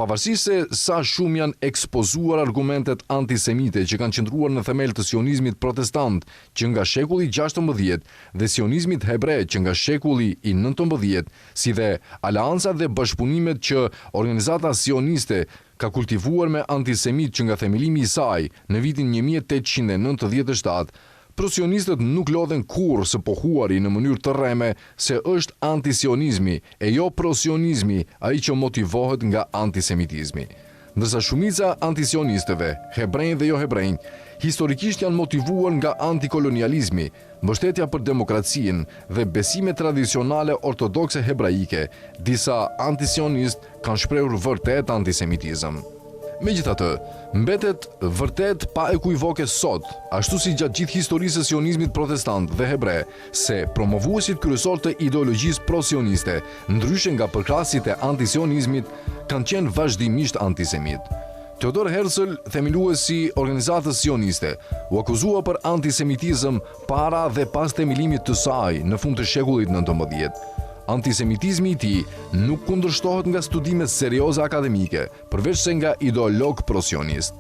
Pavarësisht se sa shumë janë ekspozuar argumentet antisemite që kanë qëndruar në themel të sionizmit protestant që nga shekulli i 16 dhe sionizmit hebre që nga shekulli i 19, si dhe aleancat dhe bashkëpunimet që organizata sioniste ka kultivuar me antisemitë që nga themelimi i saj në vitin 1897, prosionistët nuk lodhen kurrë së pohuari në mënyrë të rreme se është antisionizmi e jo prosionizmi ai që motivohet nga antisemitizmi. Ndërsa shumica antisionistëve, hebrenj dhe jo hebrenj, historikisht janë motivuar nga antikolonializmi, mbështetja për demokracinë dhe besime tradicionale ortodokse hebraike, disa antisionistë kanë shprehur vërtet antisemitizëm. Megjithatë, mbetet vërtet pa ekuivoke sot, ashtu si gjatë gjithë historisë së sionizmit protestant dhe hebre, se promovuesit kryesor të ideologjisë prosioniste, ndryshe nga përkrahësit e antisionizmit, kanë qenë vazhdimisht antisemit. Theodor Herzl, themeluesi i organizatës sioniste, u akuzua për antisemitizëm para dhe pas themelimit të saj në fund të shekullit 19. Antisemitizmi i tij nuk kundërshtohet nga studime serioze akademike, përveç se nga ideolog prosionist.